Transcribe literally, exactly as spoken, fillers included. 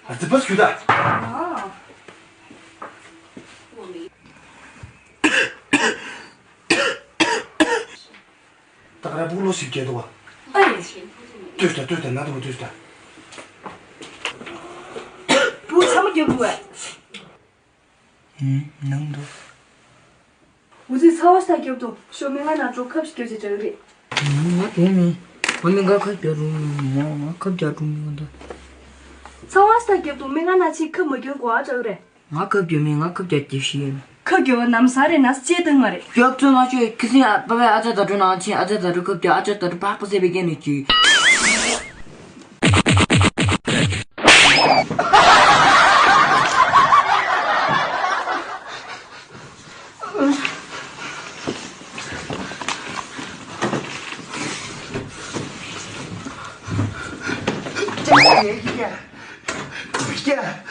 ཨ་ཙི་པ་སུ་ད། ད་ག་ར་བུ་ལོ་ཞིག་སྐྱེས་འདུག་བ། ཨེ། ལྟོས་དང་ལྟོས་དང་ན་དུ་ལྟོས་དང་། བུ་ཚ་མོ་རྒྱབ་འདུག་བས། ཨུམ། ནང་དུ། འུ་ཚོས་ཚ་བ་ཞིག་རྒྱབ་འདུག་ཤོག་མི་ང་ན་འགྲོ་ཁབ་ཞིག་རྒྱབ་ཅེས་བྱ་གི་རེད། ང་དོན་མིན། ང་མི་འགའ་ཁབ་རྒྱག་རུང་མོ་ང་ཁབ་རྒྱག་རུང་མི་ང་ད། ཚ་བ་ཞིག་རྒྱབ་འདུག་མི་ང་ན་ཆེས་ཁབ་མ་རྒྱག་གོ་ཨ་བྱ་གི་རེད། ང་ཁབ་རྒྱག་མིན། ང་ཁབ་རྒྱག་རྒྱག་ཤི་ཡོད། ཁབ་རྒྱག་པ་ནམ་ས་རེད་ན་སྐྱེས་དང་མ་རེད། རྒྱག་ཚོད་མ་ཆོད་ཁི་སིང་ཨ་པ་པའི་ཨ་ཅག་ད་འགྲོ་ནང་ཆེན་ཨ་ཅག་ད་འགྲོ་ཁབ་རྒྱག་ཨ་ཅག་ད་འགྲོ་ཕག་པ་ཟེར་བའི་སྐད་ནས་ཅི། Yeah.